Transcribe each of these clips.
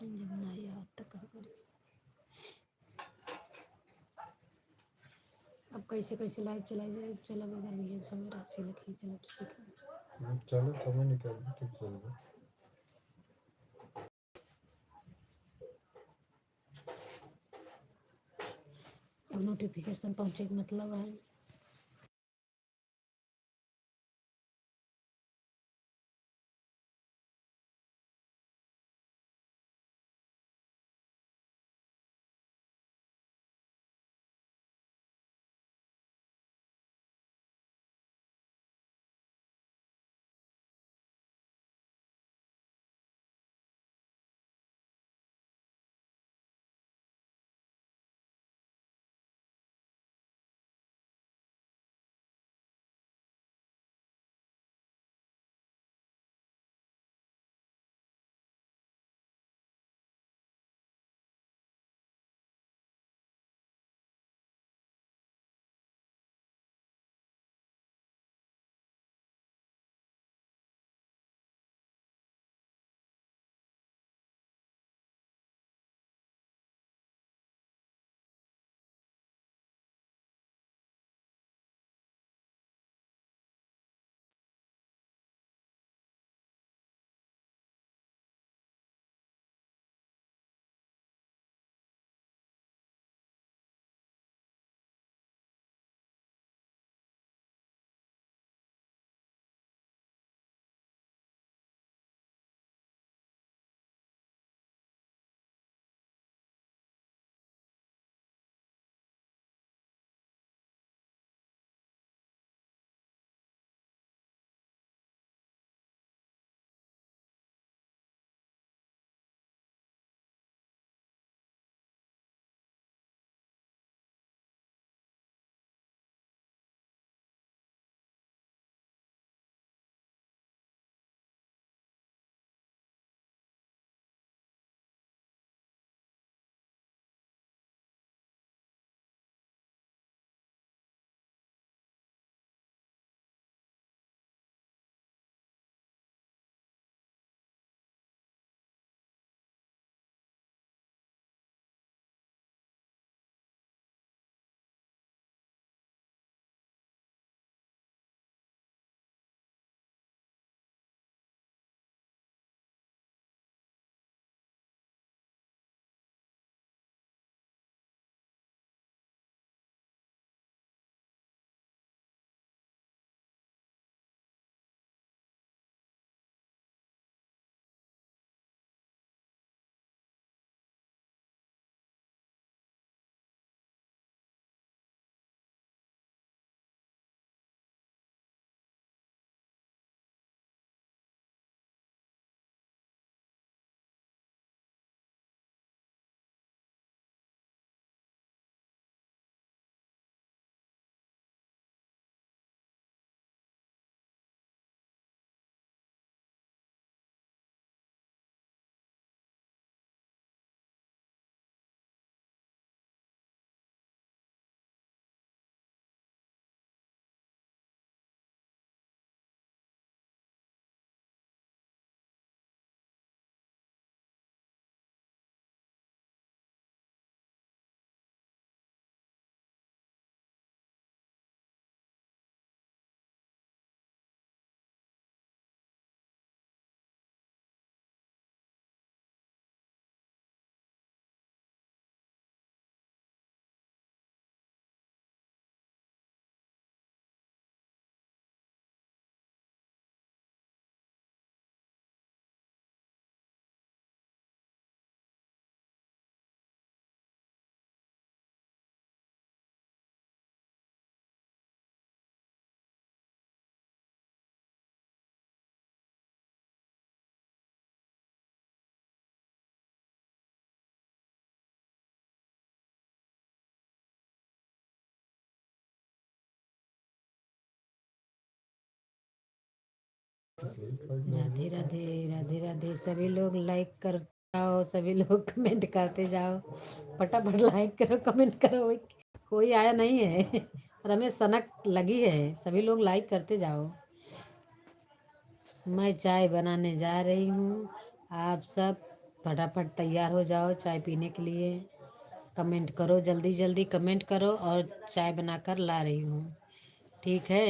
जब नहीं आवत त का करी। अब कैसे कैसे लाइव चलाई जाए, चलब अगर भैया समय राशि लिखी चलब सीख। चलो समय निकाल के चलबे। अब नोटिफिकेशन पहुँचे के मतलब है। राधे राधे राधे राधे। सभी लोग लाइक कर जाओ, सभी लोग कमेंट करते जाओ, फटाफट लाइक करो, कमेंट करो। कोई आया नहीं है और हमें सनक लगी है, सभी लोग लाइक करते जाओ। मैं चाय बनाने जा रही हूँ, आप सब फटाफट तैयार हो जाओ चाय पीने के लिए। कमेंट करो, जल्दी जल्दी कमेंट करो, और चाय बनाकर ला रही हूँ। ठीक है।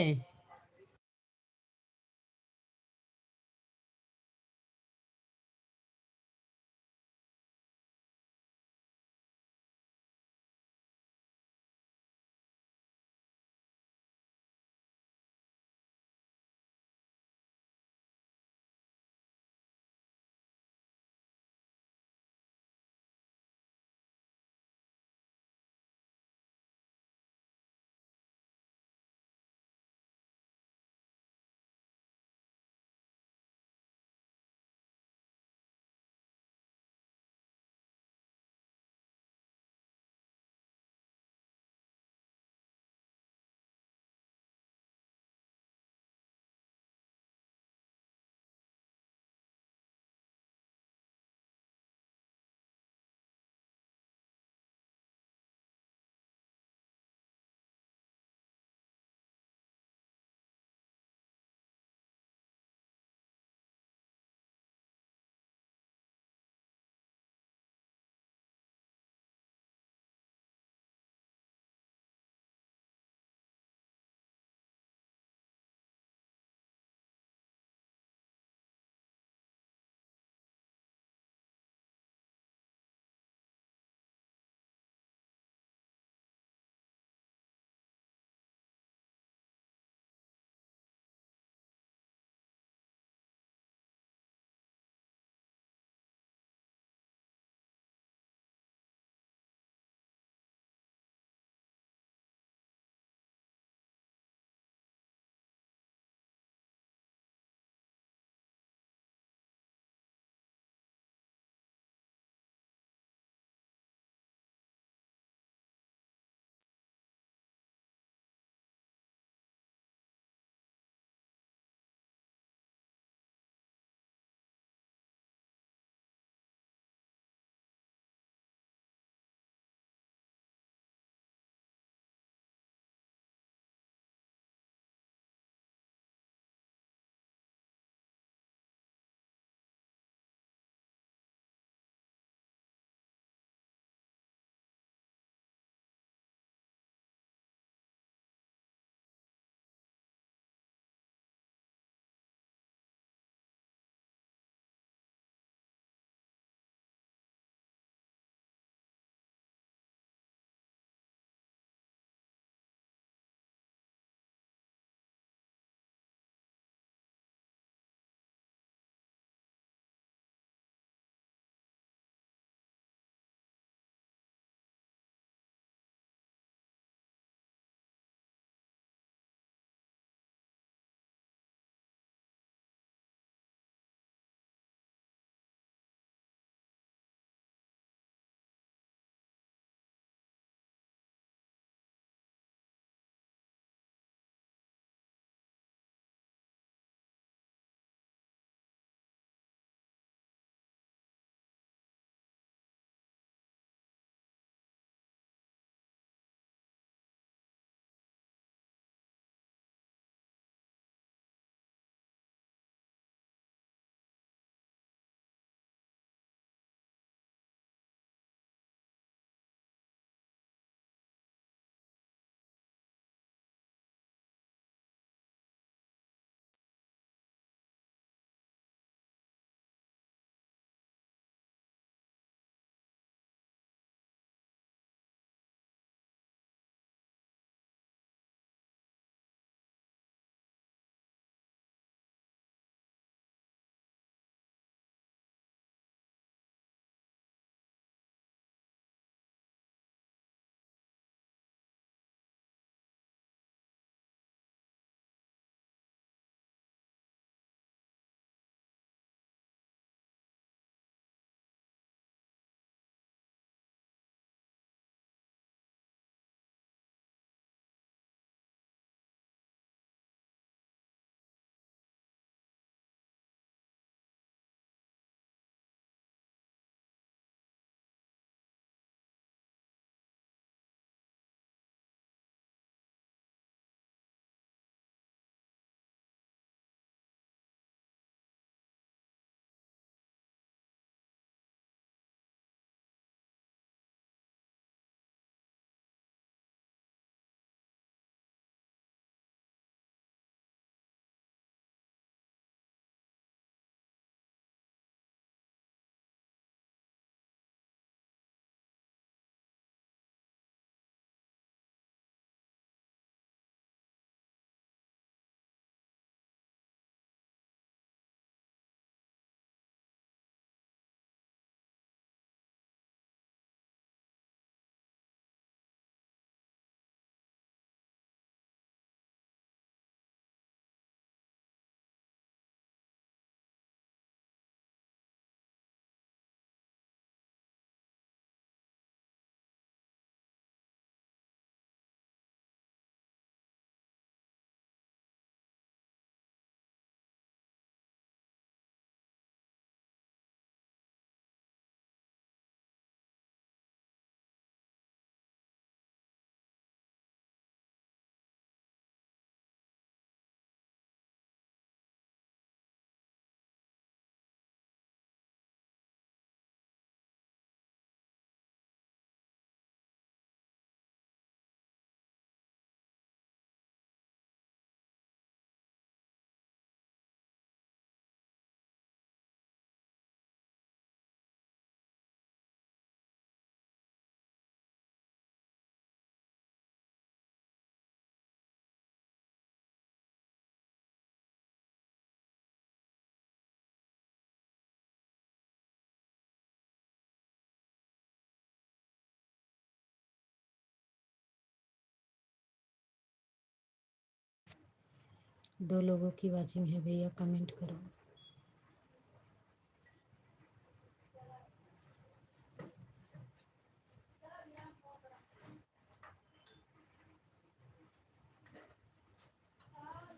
दो लोगों की वाचिंग है भैया, कमेंट करो।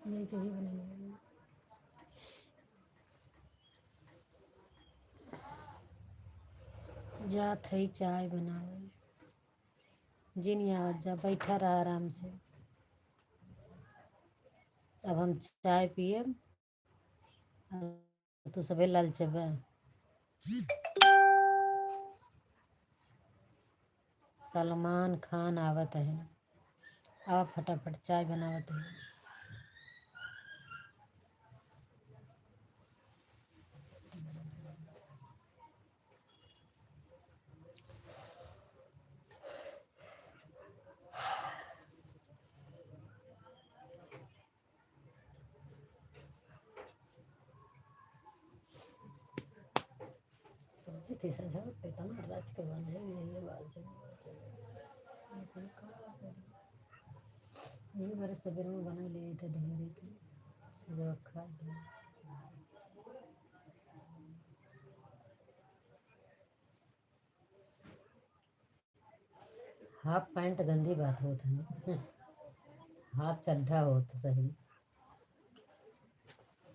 नहीं चाहिए बनाइए। जात है चाय बनावे जिन आवत जा, बैठा रहा आराम से। अब हम चाय पिए तो सबे लाल चबे। सलमान खान आवत है, आप फटाफट चाय बनावत है। सब्जी थी सजावट पे तना राज के बने ये बात ये बारे सबेर में बना लिए थे ढेरी के सजा खा लिया। हाफ पैंट गंदी बात होत है, हाफ चड्ढा होत सही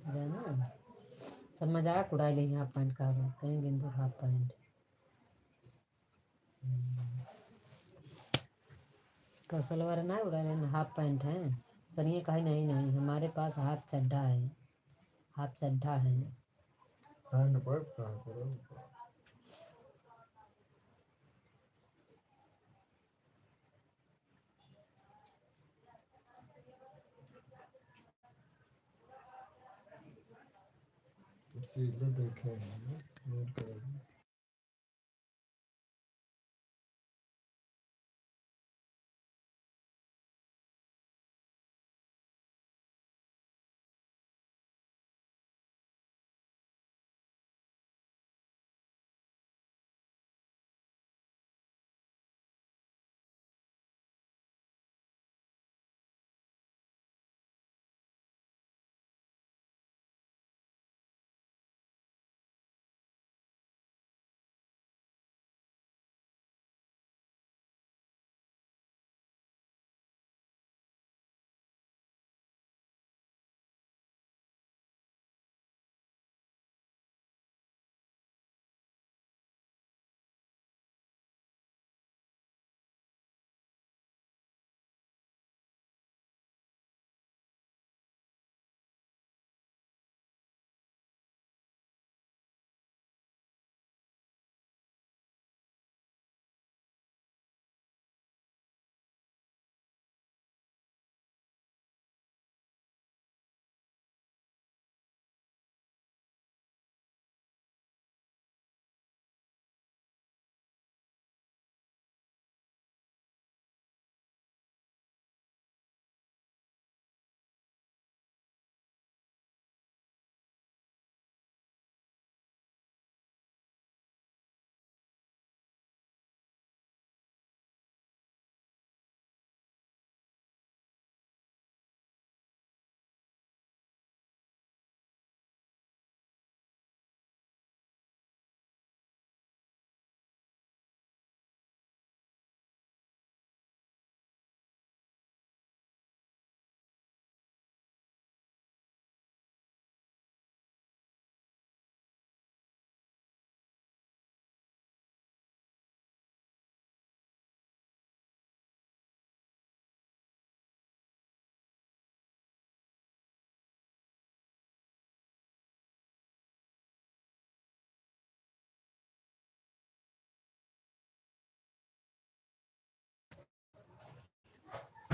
जाना। सब मजाक उड़ा ले हाफ पैंट का, कहीं बिंदु हाफ पैंट। कौशल वाले ना उड़ा लेना हाफ पैंट है। सनिए कहे नहीं नहीं हमारे पास हाफ चड्ढा है, हाफ चड्ढा है। हैंड पाइप कहाँ करो? सीधे देखे हैं नोट करेंगे।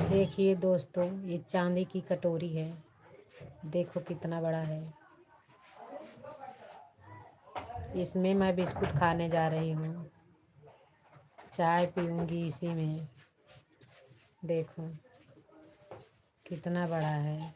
देखिए दोस्तों, ये चांदी की कटोरी है, देखो कितना बड़ा है। इसमें मैं बिस्कुट खाने जा रही हूँ, चाय पीऊँगी इसी में। देखो कितना बड़ा है।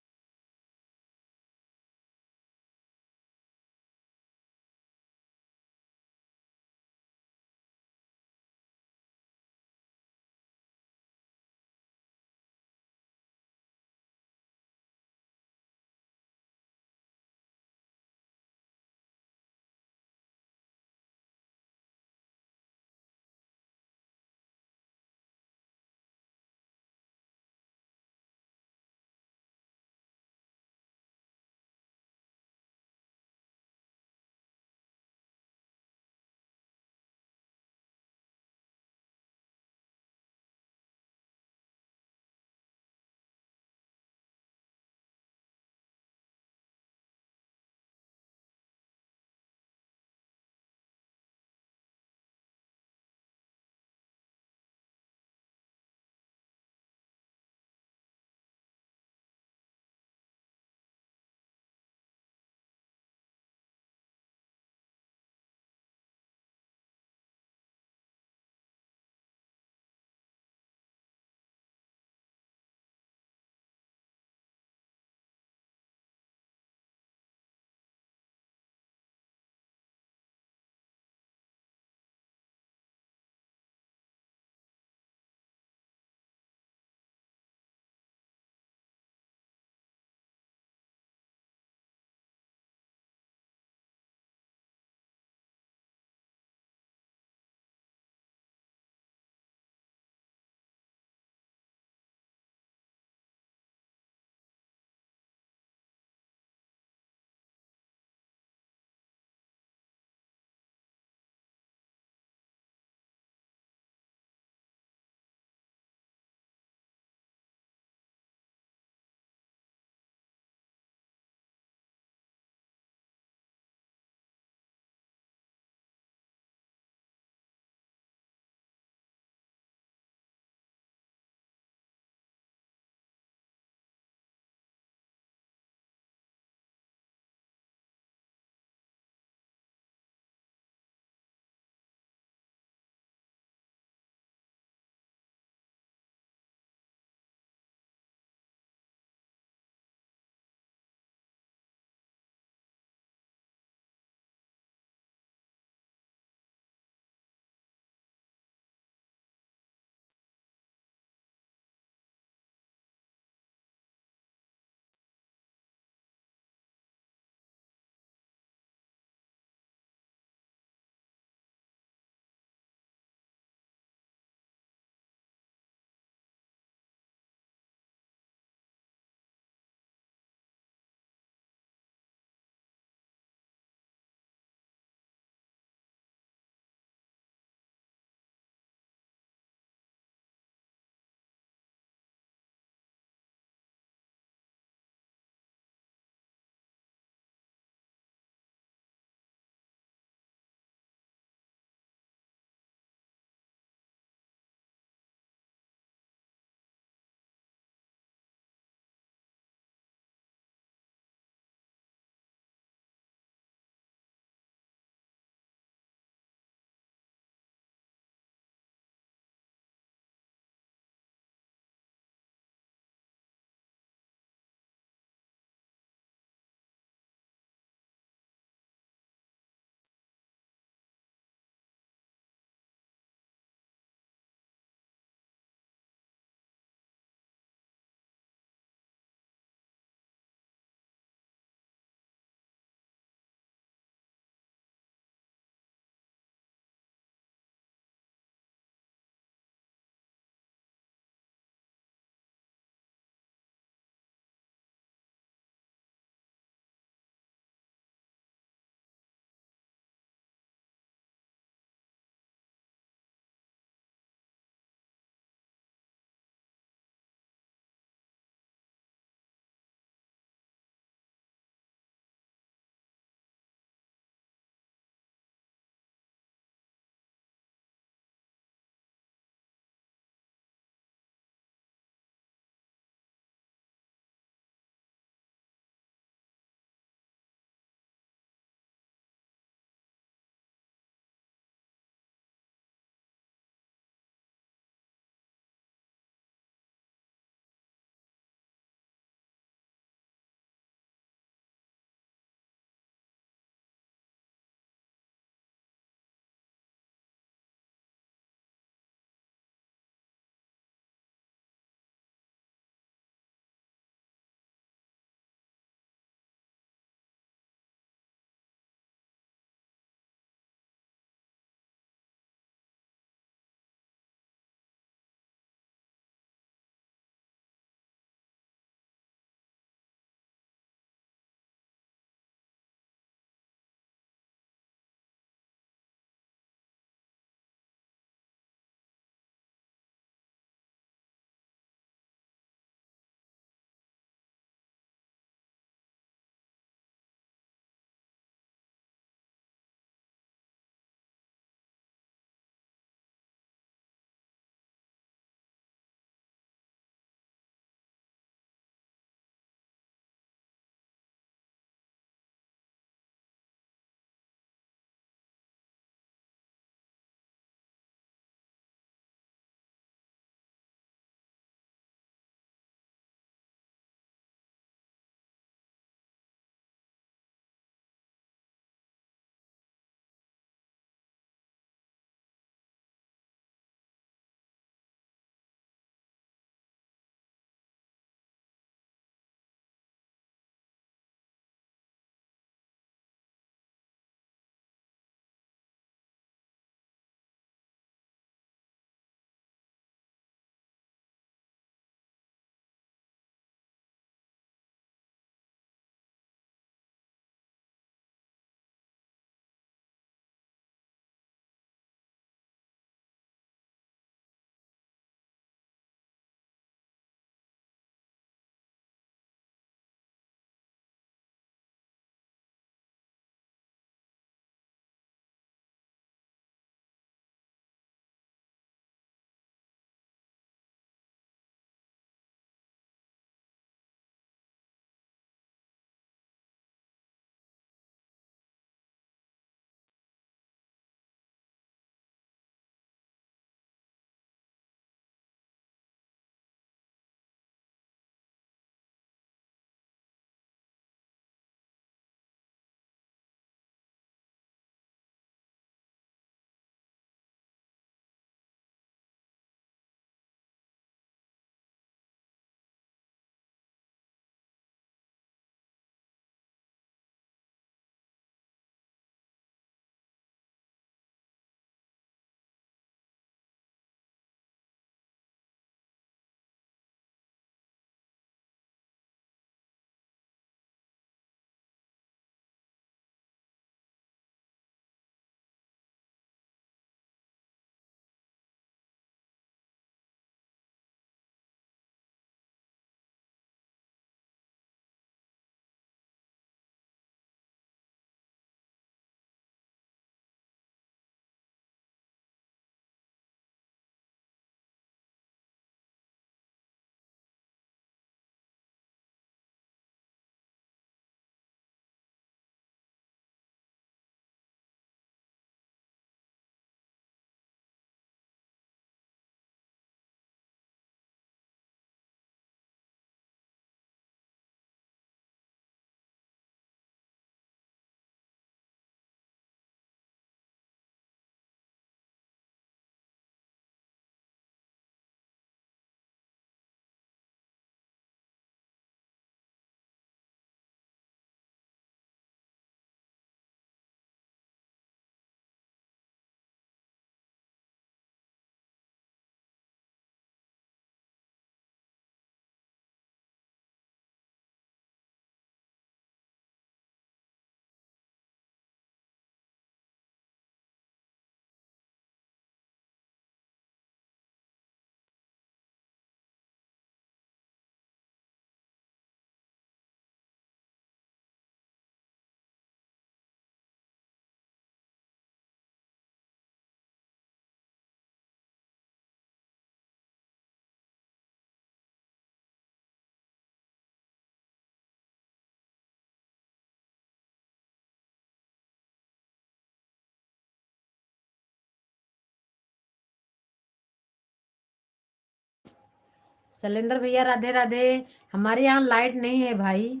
शैलेंद्र भैया राधे राधे। हमारे यहाँ लाइट नहीं है भाई।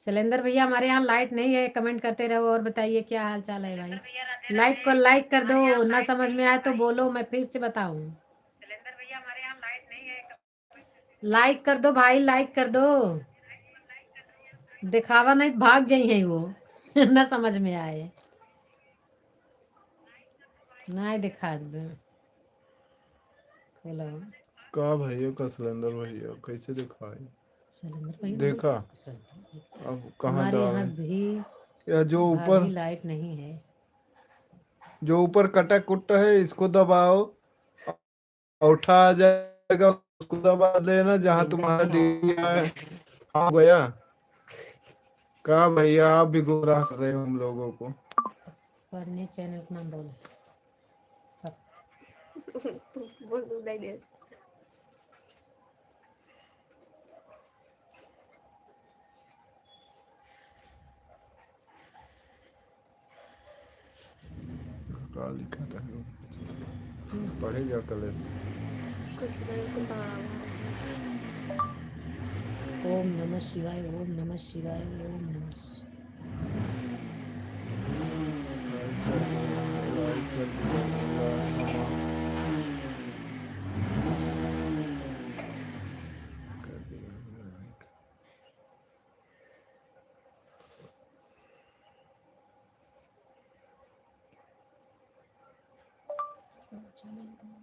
शैलेंद्र भैया हमारे यहाँ लाइट नहीं है, कमेंट करते रहो और बताइए क्या हाल चाल है भाई। लाइक को लाइक कर दो, ना समझ में आए तो बोलो, मैं फिर से बताऊं। लाइक कर दो भाई, लाइक कर दो। दिखावा नहीं तो भाग जाई है वो। ना समझ में आए नहीं दिखा दे। खोलो। का भैया का सिलेंडर भैया कैसे दिखाए? शैलेंद्र भैया देखा अब कहाँ हमारे यहाँ दबाए? भी या जो ऊपर, भाभी लाइट नहीं है। जो ऊपर कटा कुट्टा है इसको दबाओ, उठा आ जाएगा, उसको दबा देना जहाँ तुम्हारा डी है। हाँ गया। का भैया आप भी गुमराह कर रहे हो हम लोगों को। पर चैनल का नाम बोलो। तू बोल दो नहीं दे। का लिखा था? पढ़े जा कल। कुछ नहीं सुना। ओम नमः शिवाय, ओम नमः शिवाय, ओम नमः शिवाय। लाइक कर दिया भैया, कर दिया लाइक।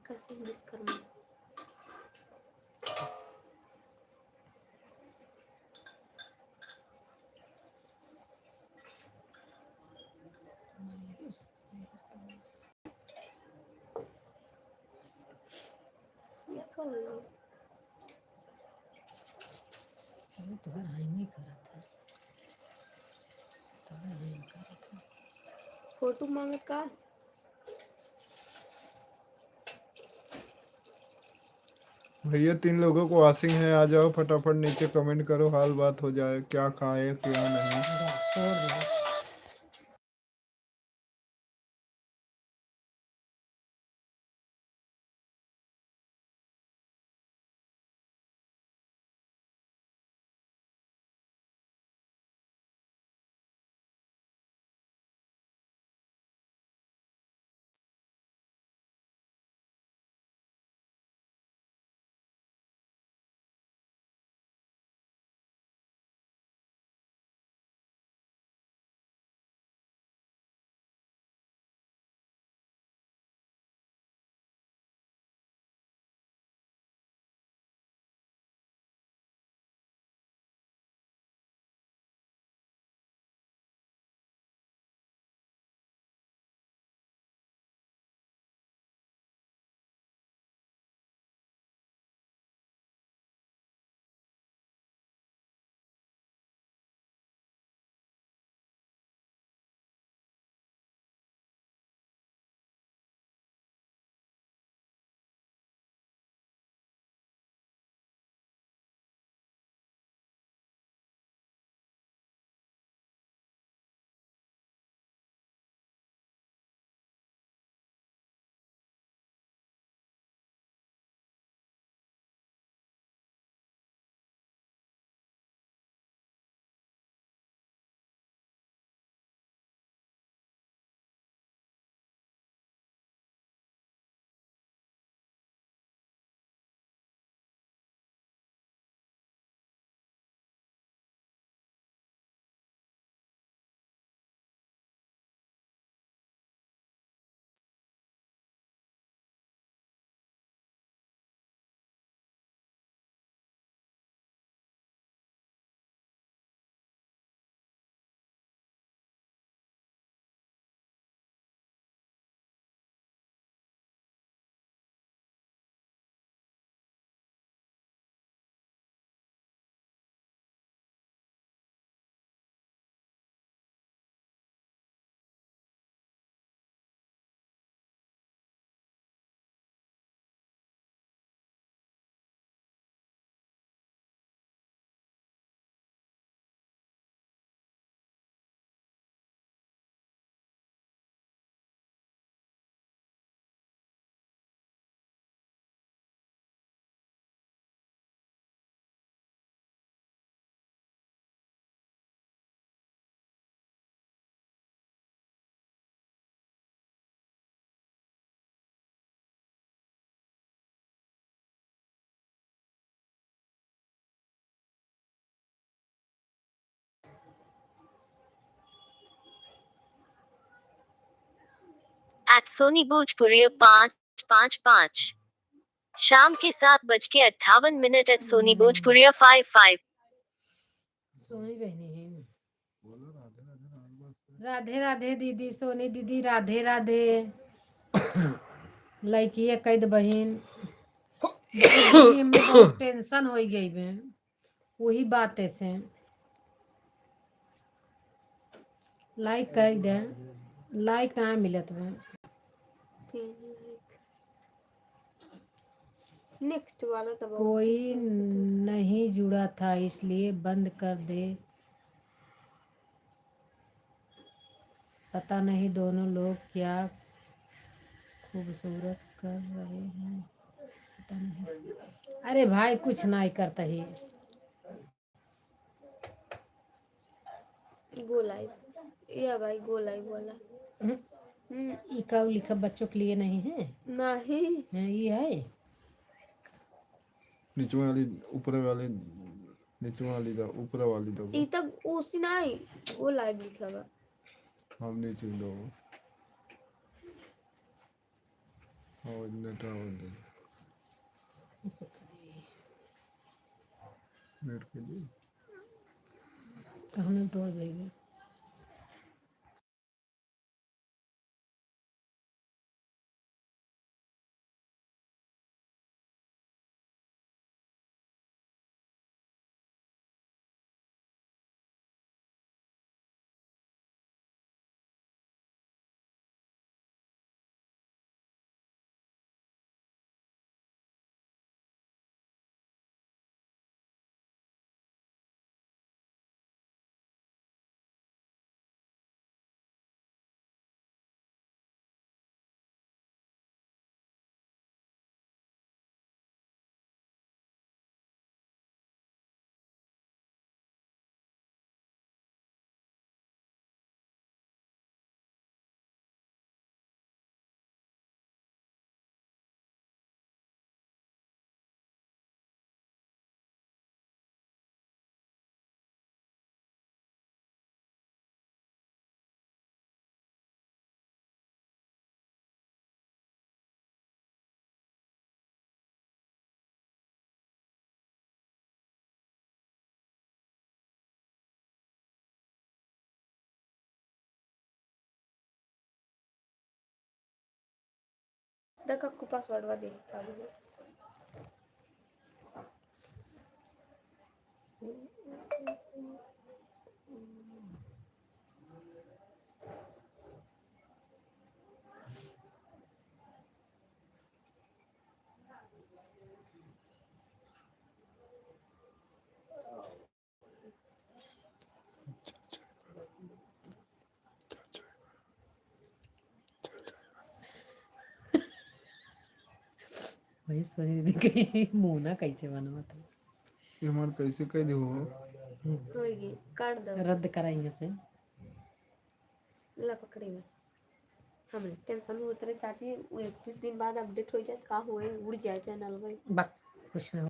कैसे विश्वकर्मा? ये कौन है? अरे तुम्हारा हानि करा था, तुम्हारा हानि करा था। फोटो मांगत का? भैया 3 लोगों को वाशिंग है, आ जाओ फटाफट नीचे कमेंट करो, हाल बात हो जाए, क्या खाए क्या नहीं। छोड़ दो। Soni Bhojpuriya 5 5 5। शाम के 7:58 एट सोनी भोजपुरिया 5 5। सोनी बहनी है। राधे राधे दीदी, सोनी दीदी राधे राधे। लड़की कैद बहन बहुत दीदी हमें बहुत टेंशन हो गई बे वही बात से। लाइक कर दे, लाइक ना मिलत बे। 3 लाइक। नेक्स्ट वाला दबाओ। कोई नहीं जुड़ा था इसलिए बंद कर दे। पता नहीं दोनों लोग क्या खूबसूरत कर रहे हैं, पता नहीं। अरे भाई कुछ नहीं करता ही। गो लाइव या भाई, गो लाइव वाला। ई का लिखा बच्चों के लिए नहीं है। नहीं। है, ये है। नीचे वाली, ऊपर वाली, नीचे वाली दो, ऊपर वाली दो। ई तक उसी नहीं, गो लाइव लिखा बा। हम नीचे दो और नेट आवाज दे, नेट के लिए। तो हमें तोड़ देंगे। देखा को पासवर्ड वा दे चालू हो। वही सोनी दीदी के मुँह कैसे बनवत है। ये हमार कैसे कह दो? होगी, काट दो। रद्द कराएंगे से। ला पकड़े में हमने टेंशन होत रहे चाची, वो 21 दिन बाद अपडेट हो जाए, का हुए उड़ जाए चैनल भाई। बक कुछ ना।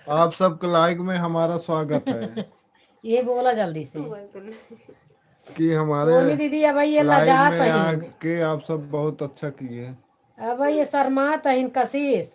आप सबके लाइक में हमारा स्वागत है। ये बोला जल्दी से। तू बोल तू। कि हमारे सोनी दीदी अब ये लाइव लजात में हईन। आके आप सब बहुत अच्छा किए। अब ये शर्मात हईन कशिश।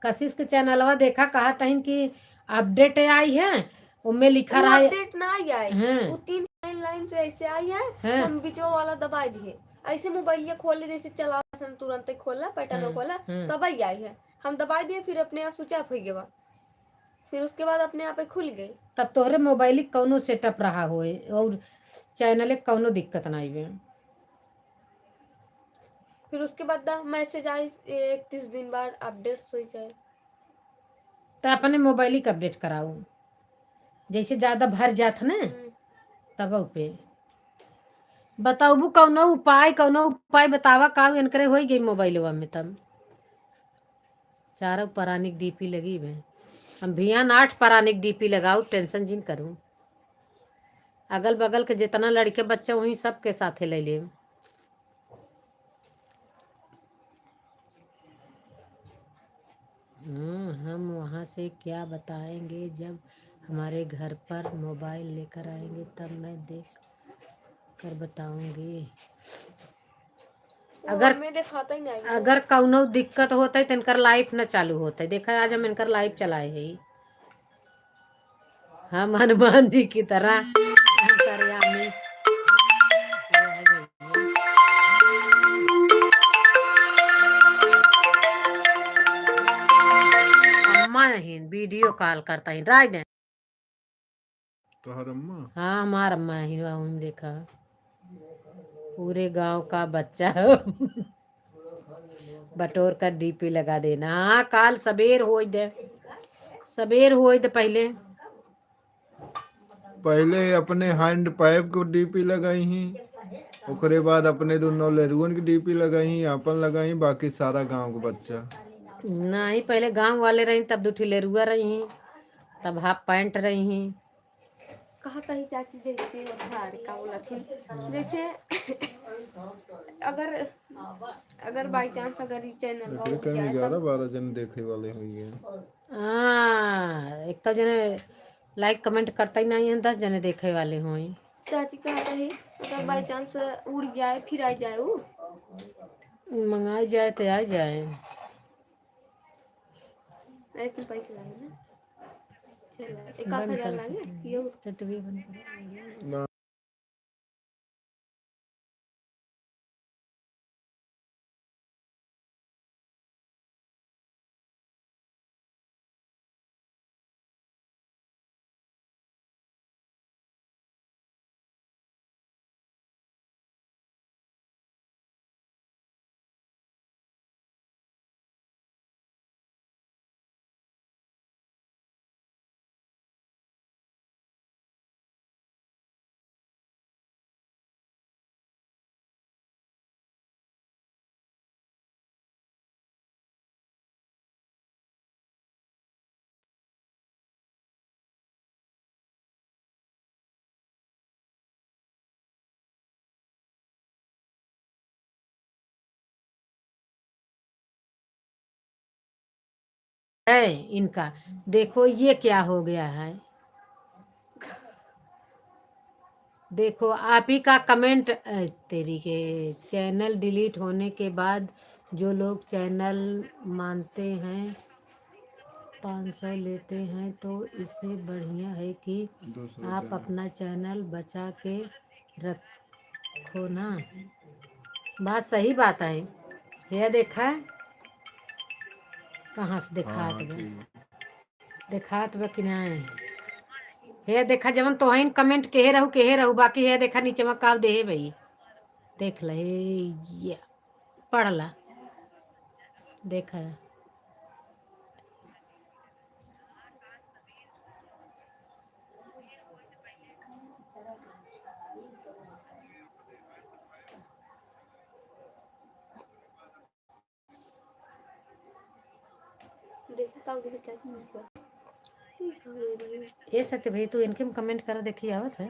कशिश के चैनलवा देखा, कहा तहिन कि अपडेट आई है, उनमें लिखा वो रहा है। अपडेट ना आई है। हाँ। वो तीन लाइन लाइन से ऐसे आई है। हाँ। हम बीचो वाला दबाई दिए, ऐसे मोबाइल ये खोले जैसे चला हम तुरंत ही खोला पैटर्न हाँ, खोला हाँ। तब आई आई है। हम दबाई दिए, फिर अपने आप स्विच ऑफ हो गया, फिर उसके बाद अपने आप ही खुल गई। तब तोहरे मोबाइल कौनो सेटअप रहा होए और चैनल कौनो दिक्कत ना आई। फिर उसके बाद मैसेज आई 31 दिन बाद अपडेट हो जाए। तो अपने मोबाइल के अपडेट कराओ, जैसे ज्यादा भर जात ना तब पे बताबू कौनो उपाय, कौनो उपाय बतावा का इनकरे हो गई मोबाइलवा में। तब चारों परानिक डीपी लगी में हम भियान 8 परानिक डीपी लगाऊ, टेंशन जिन करूँ। अगल बगल के जितना लड़के बच्चा वही सबके साथे ले ले। हम वहाँ से क्या बताएंगे, जब हमारे घर पर मोबाइल लेकर आएंगे तब मैं देख कर बताऊंगी। वो हमें दिखाता ही नहीं। अगर कौनो दिक्कत होता है तो इनकर लाइफ न चालू होता है। देखा आज हम इनकर लाइफ चलाए है, हम हनुमान जी की तरह अंतर्यामी वो है भैया। अम्मा नहीं वीडियो कॉल करता है राय दे। तोहर अम्मा? हाँ, हमार अम्मा ही हम देखा पूरे गांव का बच्चा बटोर कर डीपी लगा देना। हाँ, काल सबेर हो दे, सबेर हो दे पहले। पहले अपने हैंड पाइप को डीपी लगाई ही, ओकरे बाद अपने दोनों लड़ुअन की डीपी लगाई, अपन लगाई, बाकी सारा गांव के बच्चा। नहीं, पहले गांव वाले रही, तब दूठी लेरुआ रही, तब हाफ पैंट रही। कहा। कहा ही चाची जैसे उधार का बोला थी, जैसे अगर अगर बाई चांस अगर ये चैनल एकरे उड़ कहीं जाए ग्यारह तब बारह जन देखे वाले हुई है। हाँ, एक तो जने लाइक कमेंट करता ही नहीं है, 10 जने देखे वाले हों। चाची कहता है अगर बाई चांस उड़ जाए फिर आ जाए वो। मंगाई जाए तो आ जाए। इतने पैसे लागे ना, चल एक आध बंद हजार कर लागे सकते यो। हैं। तो भी बंद करो। ना। है इनका, देखो ये क्या हो गया है। देखो आप ही का कमेंट तेरी के चैनल डिलीट होने के बाद जो लोग चैनल मानते हैं 500 लेते हैं, तो इससे बढ़िया है कि दूसरा आप चैनल। अपना चैनल बचा के रखो ना। बात सही बात है। यह देखा है कहाँ से हाँ दिखात हाँ बा, ठीक है। दिखात बा कि नहीं। हे देखा जवन तोहन कमेंट केहे रहू केहे रहू, बाकी हे देखा नीचे में काव देहे भाई, देख ले ये पढ़ ला देखा। देखता हूँ देखो चाची नीचे ठीक हो गई। ये सत्य भाई तू इनके में कमेंट कर देखी आवत है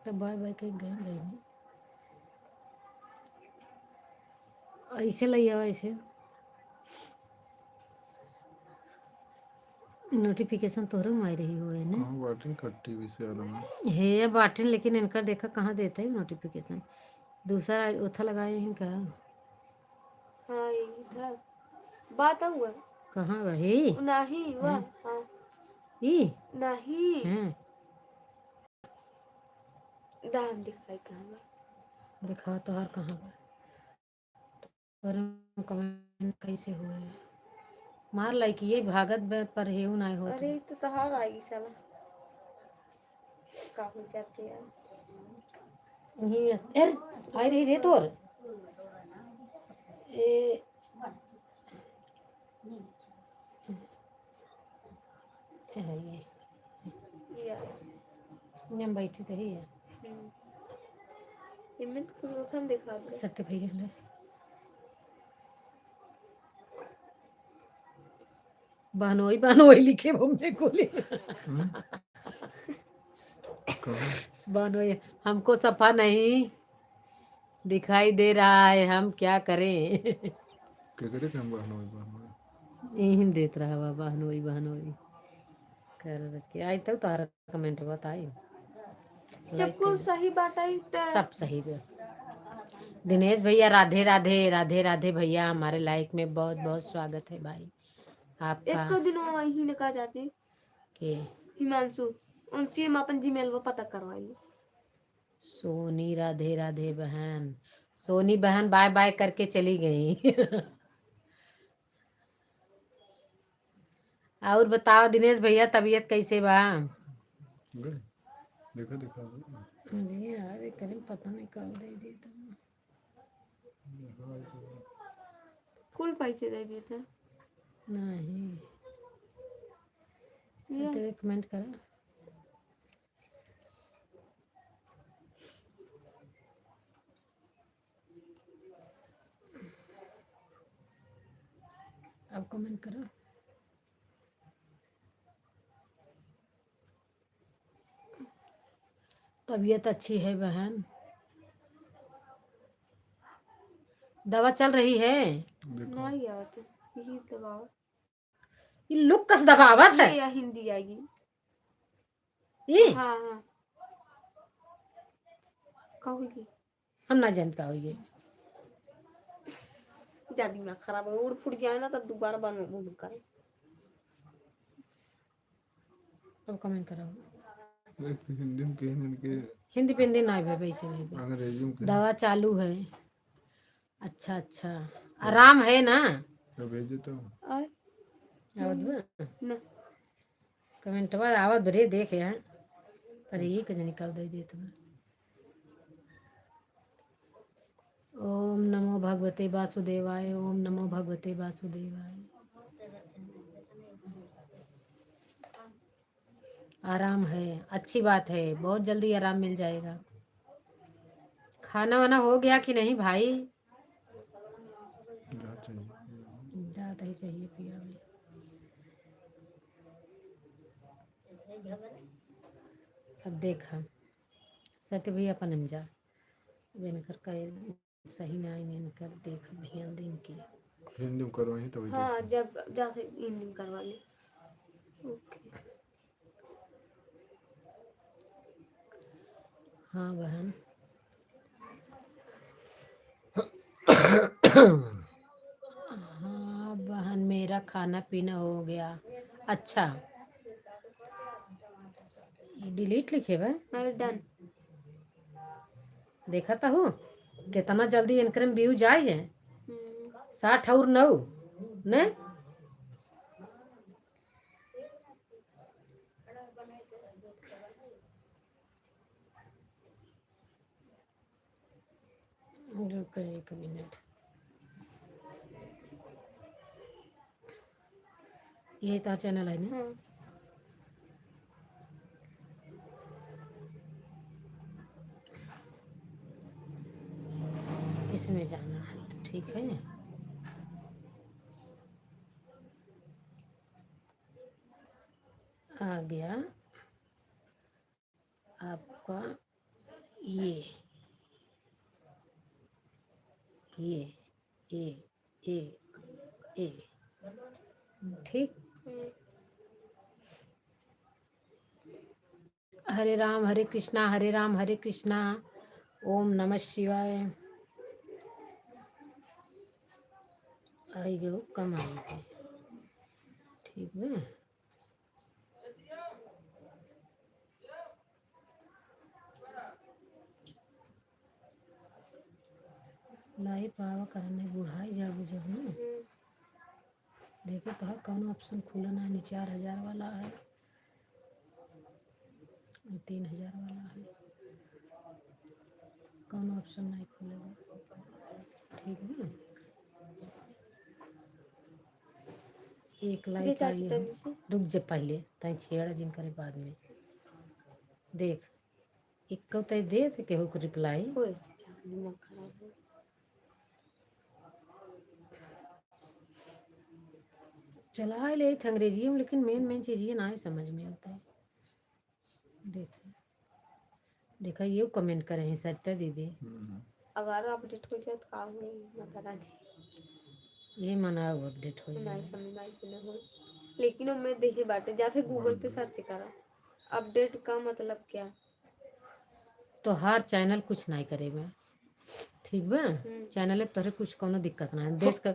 तो बाय बाय कहीं गए भाई ऐसे लई आवा, ऐसे नोटिफिकेशन तोहरे में आई रही हुए ना। कहाँ बाटी खट्टी भी से आलम है। हे बाटिन, लेकिन इनका देखा कहाँ देता है नोटिफिकेशन। दूसरा उथा लगाए हैं इनका। हाँ यही था बात हुआ। कहाँ वही नहीं वाह हाँ ई नहीं हैं दाम दिखाई कहाँ बा। दिखा तोहर कहाँ बा, तोहर कमेंट कैसे हुए हैं? मार लाइक ये भागत बे पर हेऊ नहीं होत। अरे तो तहार आई साला का हो जाते यार। यहीं अरे आई रही रे तोर ए ए है ये यार हम बैठी तो ही है। ये मैं तो उथम दिखा दे। सत्य भैया ले बहनोई बहनोई लिखे मम्मी को ले। हम्म? कहाँ बहनोई हमको सफा नहीं दिखाई दे रहा है, हम क्या करें। क्या करे कि हम बहनोई बहनोई यही देत रहा बा बहनोई बहनोई कर रस के आई तो तारा कमेंट बताई। जब कुल सही बात आई तो सब सही है। दिनेश भैया राधे राधे, राधे राधे भैया, हमारे लाइक में बहुत बहुत स्वागत है भाई एक आपका। तो दिन वही ने कहा जाती के हिमांशु उनसे हम अपन जीमेल पर पता करवाई। सोनी राधे राधे बहन, सोनी बहन बाय बाय करके चली गई। और बताओ दिनेश भैया तबीयत कैसे बा? गए देखा दिखा दो। अरे यार ये करें पता नहीं कब दे दी तुम। कुल पैसे दे दिए थे। नहीं या। तो कमेंट करो। अब कमेंट करो। तबीयत अच्छी है बहन? दवा चल रही है? देखो नहीं आवत, यही दबाओ। ये लुक कस दबावत है। ये या हिंदी आएगी। ये हाँ हाँ, कहोगी। हम ना जानता हो ये। ज्यादा दिमाग खराब हो, उड़ फुट जाए ना तब दोबारा बन बन करे। अब कमेंट करो। एक तो हिंदी में कहने के हिंदी पिंदी ना भाई से भाई। अंग्रेजी में कहने। दवा चालू है। अच्छा अच्छा, आराम है ना? तो भेजे तो आए। आवत बा? ना। कमेंटवा आवत बरे देख यार, पर ये के जनी कर दे देत बा। ओम नमो भगवते वासुदेवाय, ओम नमो भगवते वासुदेवाय। आराम है, अच्छी बात है, बहुत जल्दी आराम मिल जाएगा। खाना वाना हो गया कि नहीं भाई? जा चाहिए। ज़्यादा ही चाहिए पिया में। अब देखा सत्य भैया अपन हम जा अब इनकर का सही ना इनकर देख भैया दिन की। हिंदी में करवाई तो हाँ, जब जाके हिंदी में करवा ले। ओके। हाँ बहन। हाँ बहन, मेरा खाना पीना हो गया। अच्छा, ये डिलीट लिखे बा? हाँ, डन। देखा तो हूँ कितना जल्दी इनकर में व्यू जाए है। 60 और 9 ने। रुक एक मिनट, ये तो चैनल है ना? हाँ। इसमें जाना है तो ठीक है। आ गया आपका ये ए ए ए, ठीक। हरे राम हरे कृष्णा हरे राम हरे कृष्णा, ओम नमः शिवाय। आई गयो कम आई थी, ठीक है। लाई पावा करने बुढ़ाई जाबू जब ना। देखे तो कौन ऑप्शन खुला ना है। 4000 वाला है, 3000 वाला है, कौन ऑप्शन नहीं खुलेगा, ठीक है। एक दे लाइक चाची आई है। तनी से। रुक जा पहले तई छेड़ा जिन करे बाद में देख एक तय दे तो केहू के रिप्लाई। ओए दिमाग खराब हो। चला ले अंग्रेजी में, लेकिन मेन मेन चीज ये ना ही समझ में आता है। देख देखा ये कमेंट करे हैं सत्या दीदी। अगर अपडेट हो जाए तो का होई माता रानी। ये मनाओ अपडेट हो नहीं जाए। समझ में आई कि ना हो, लेकिन वो मैं देखे बाटे जाके गूगल पे सर्च करा अपडेट का मतलब क्या। तो हर चैनल कुछ नहीं करेगा, ठीक बा? चैनल पे तोहरे कुछ कोनो दिक्कत ना है। देश का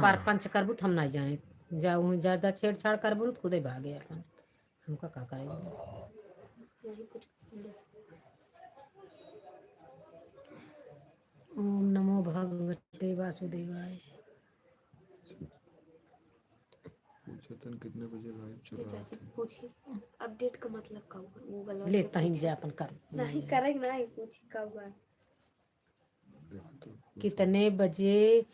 पार पंच करबू तो हम नहीं जाने जाऊँ, ज्यादा छेड़छाड़ करबू तो खुदे भागे अपन, हमका का करेगा। नहीं कुछ नहीं। ओम नमो भगवते वासुदेवाय। पूछा तन कितने बजे लाइव ये चला चाची थे। पूछी अपडेट का मतलब का हुआ गूगल ले वाले से तहीं पूछी। जा अपन कर। नहीं करे ना, ये पूछी का हुआ। देखो तो कितने बजे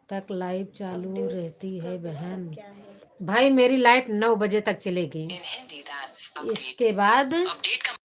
तक लाइव चालू अपडेट रहती का है मतलब बहन? क्या है? भाई मेरी लाइफ 9 बजे तक चलेगी, In Hindi, that's update. इसके बाद Update का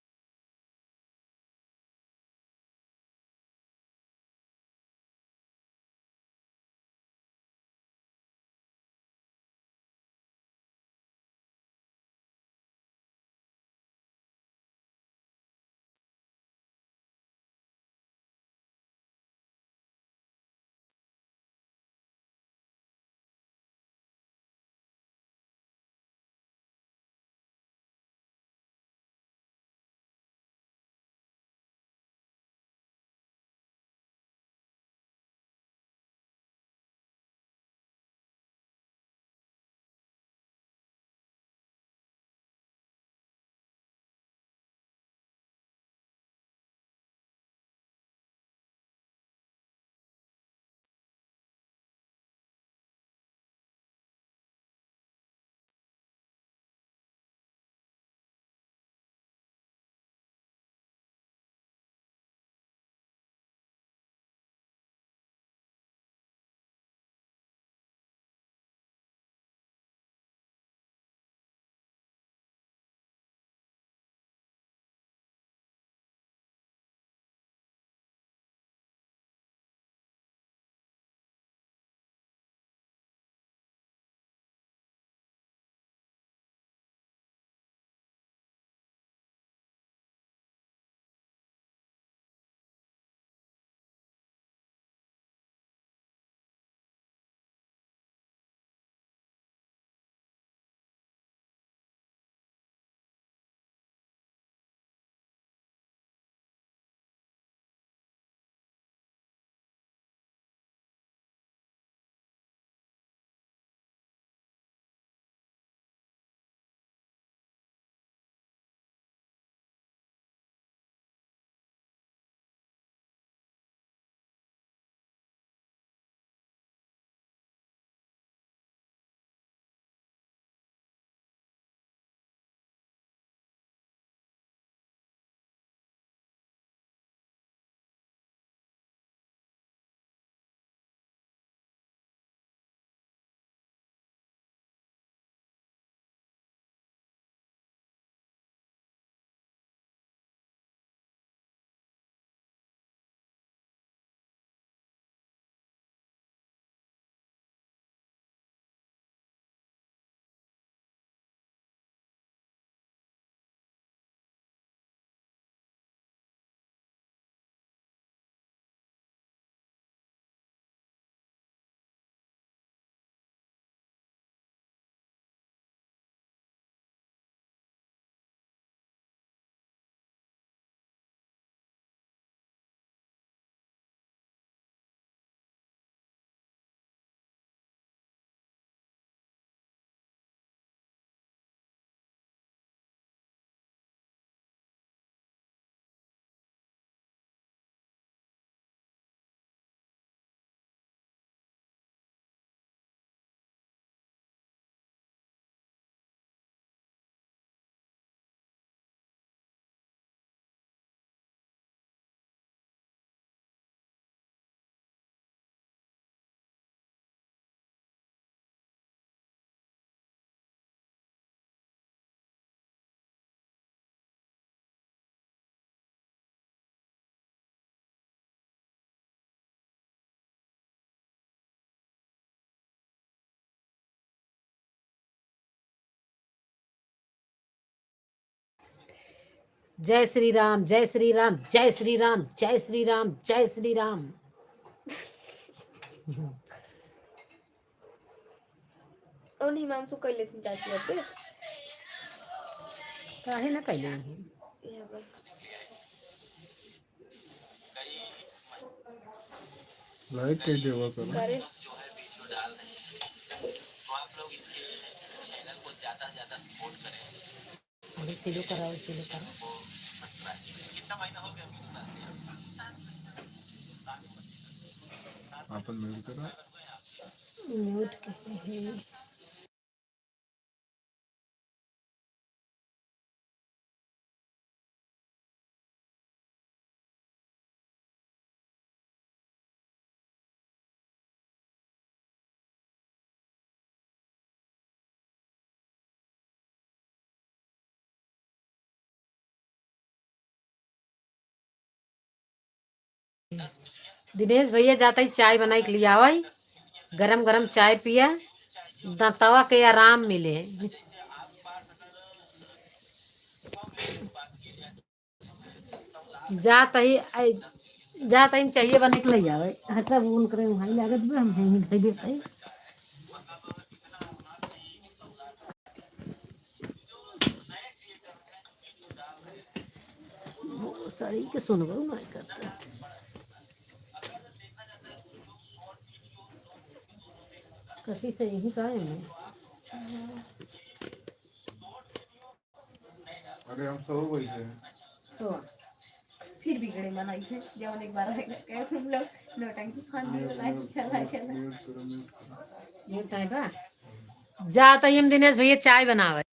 जय श्री राम, जय श्री राम, जय श्री राम, जय श्री राम, जय श्री राम। और हिमांशु कर लेथिन चाची अपडेट। काहे ना कैले हैं। यह बस। लाइक कर देवा करो। करे। अरे सीलो कराओ, सीलो कराओ। अपन म्यूट करो। म्यूट के है। दिनेश भैया जाता ही चाय बनाई के लिए आवई, गरम गरम चाय पिया, दंतवा के आराम मिले। जाता ही जाता ही चाहिए बने के लिए आवे, हटा बोन करे वहीं लागत बा, हम यहीं धई देते ही। वो सारी के सुनबो नहीं करता। कसी से यही का है मैं। अरे हम सो गई है। सो फिर बिगड़े मनाई है जवन एक बार आएगा कह तुम लोग नौटंकी फान दिए लाइक चला चला। म्यूट करो, म्यूट करो। ये टाइम बा जाता ही हम दिनेश भैया चाय बनावे।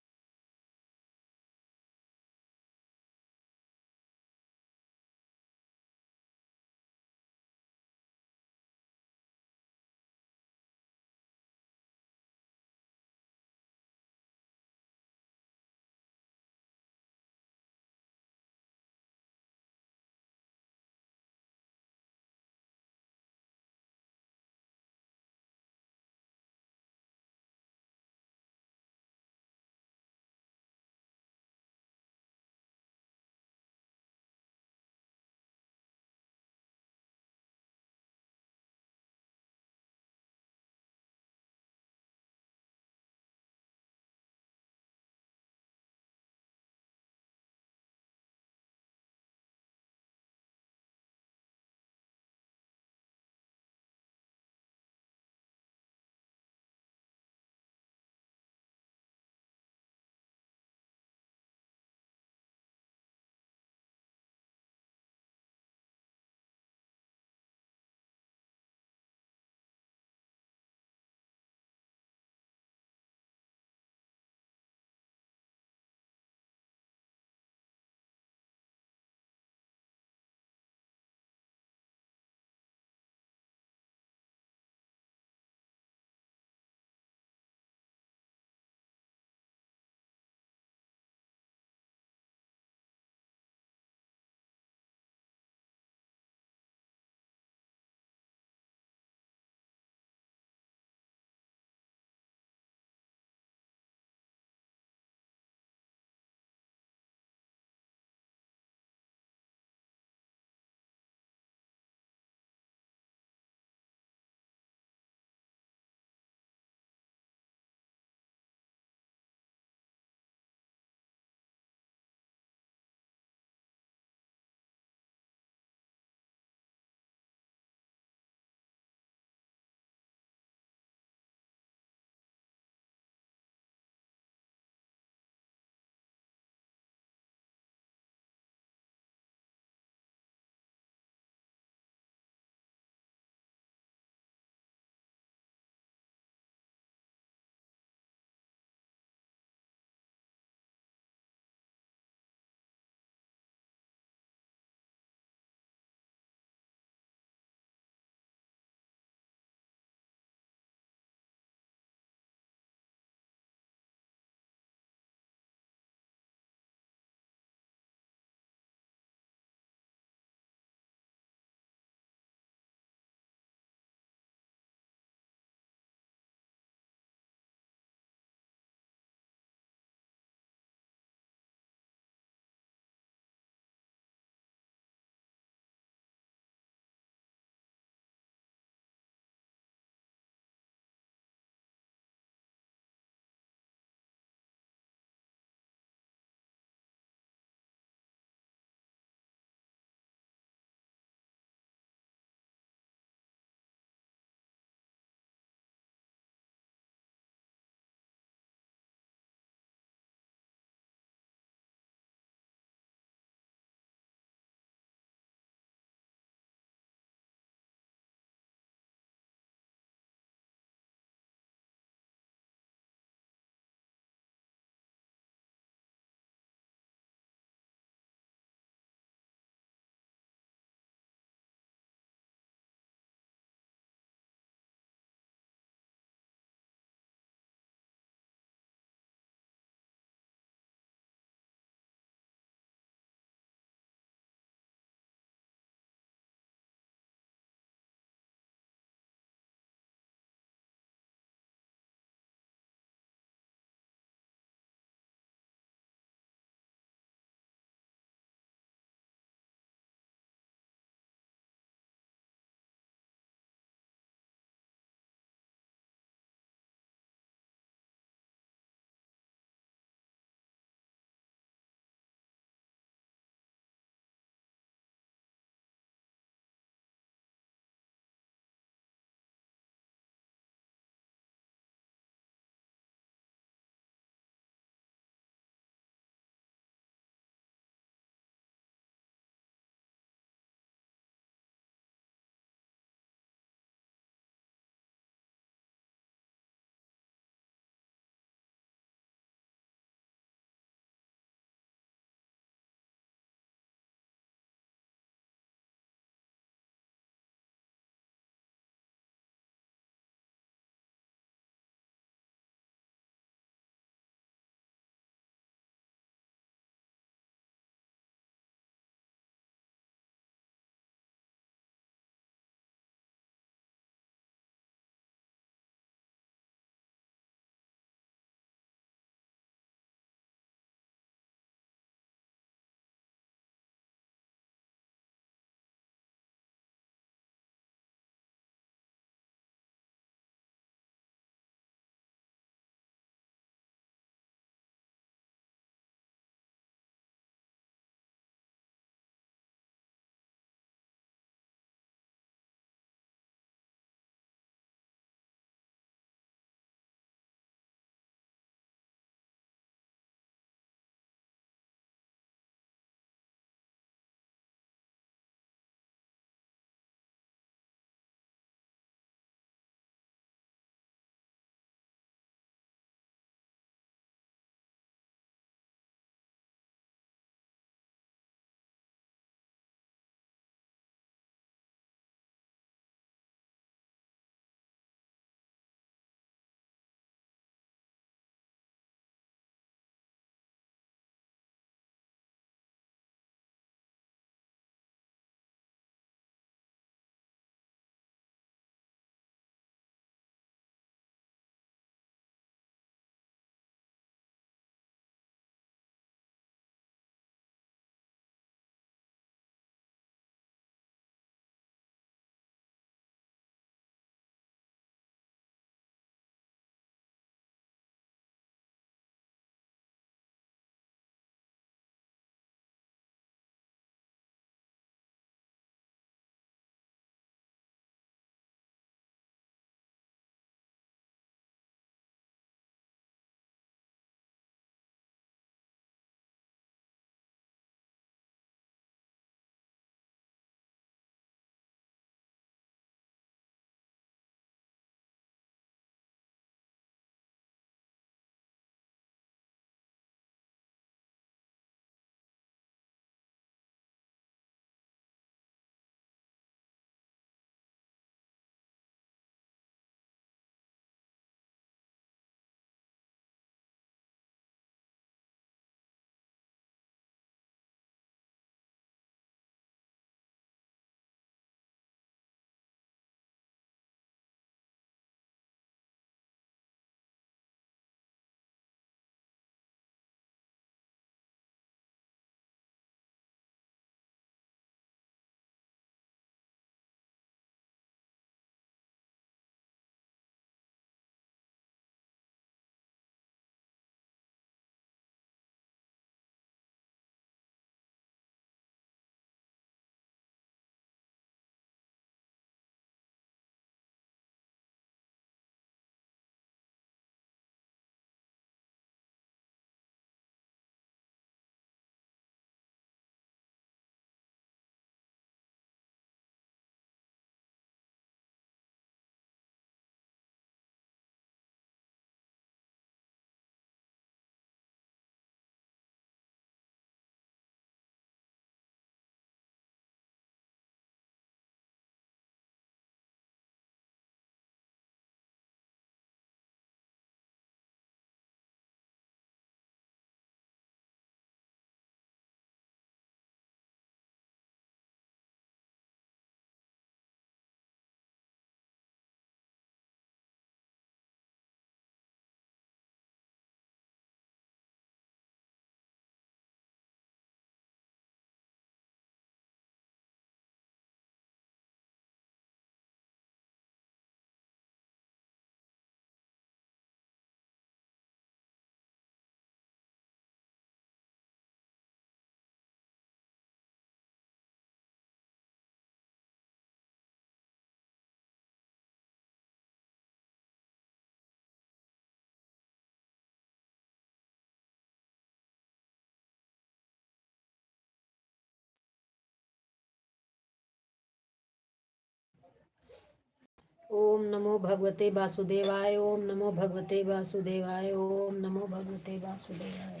ओम नमो भगवते वासुदेवाय, ओम नमो भगवते वासुदेवाय, ओम नमो भगवते वासुदेवाय।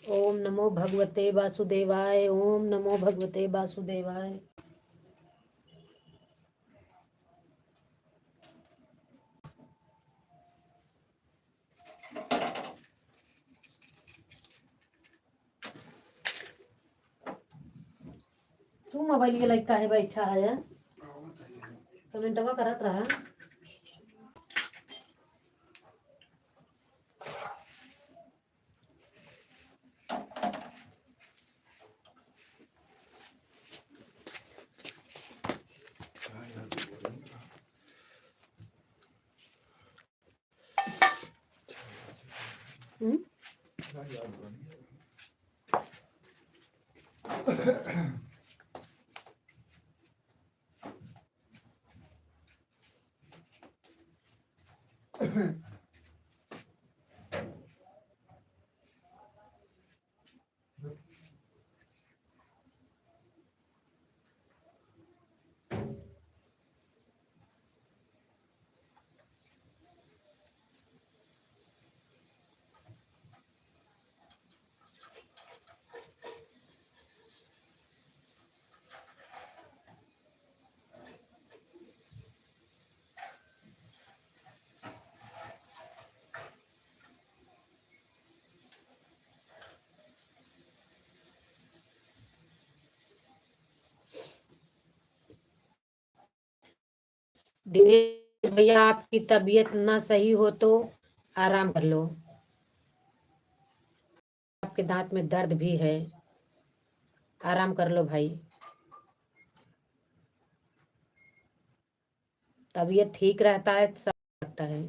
ओम नमो भगवते वासुदेवाय, ओम नमो भगवते वासुदेवाय। तू मोबाइल के लड़का है बैठा है, कमेंटवा करत रहा। हम्म? दिनेश भैया आपकी तबीयत ना सही हो तो आराम कर लो, आपके दांत में दर्द भी है, आराम कर लो भाई। तबीयत ठीक रहता है तो सब लगता है।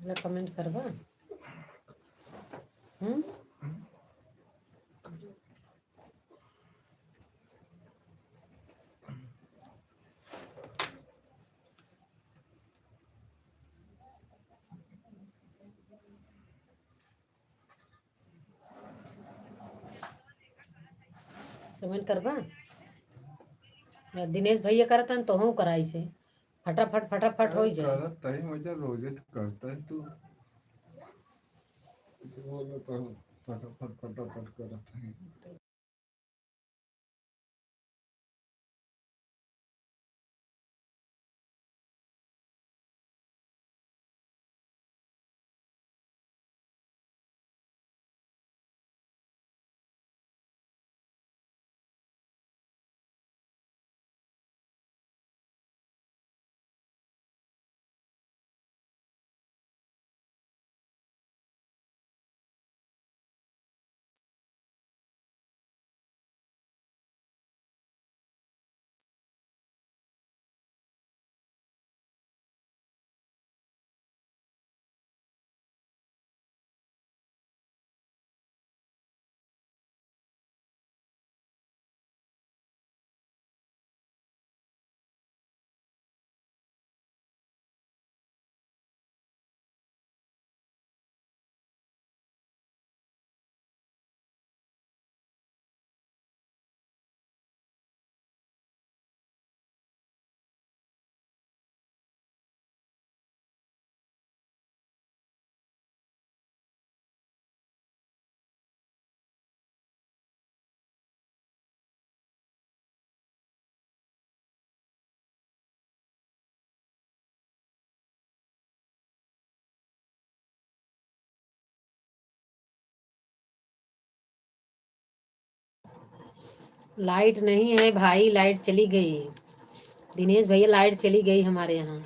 ला कमेंट करबा। हम्म। कमेंट करबा। दिनेश भैया करतन तो हूँ कराई से फटाफट फटाफट हो जाए। करत ही मजा रोजे करता है तू। बोलो तो फटाफट फटाफट करत है। लाइट नहीं है भाई, लाइट चली गई। दिनेश भैया लाइट चली गई हमारे यहाँ।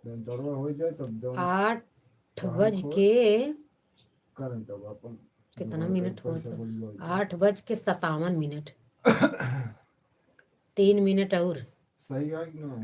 जब दरवा हो जाए तब जौन 8 कहानी बज खोल के करें तब अपन कितना घर मिनट हो? पैसा बोली जाए। 8:57, 3 मिनट और। सही है कि ना?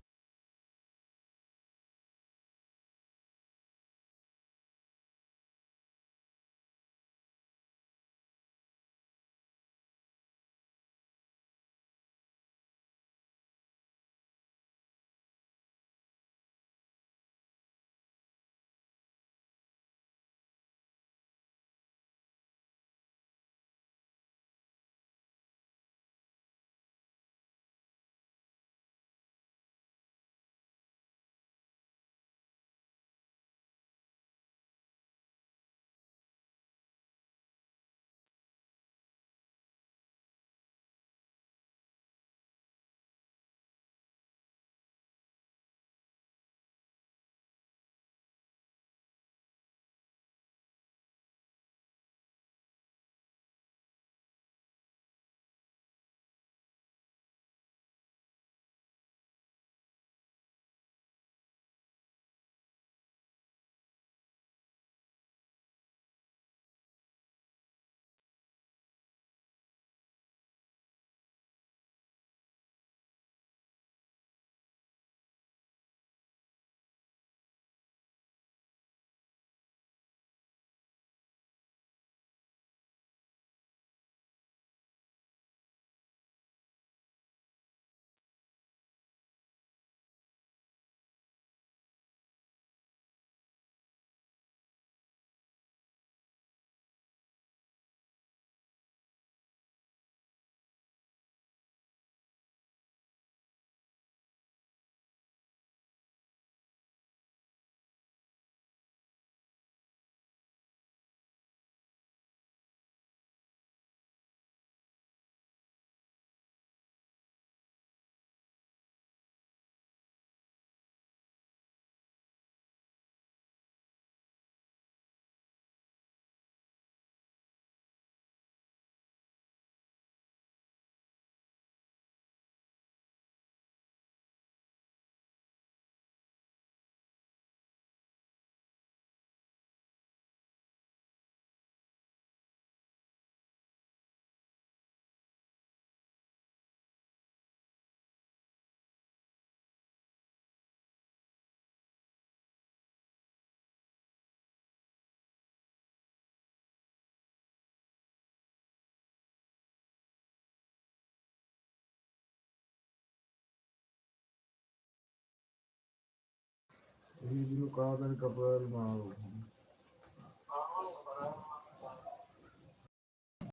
ये दिन कहा कपड़ा मारो।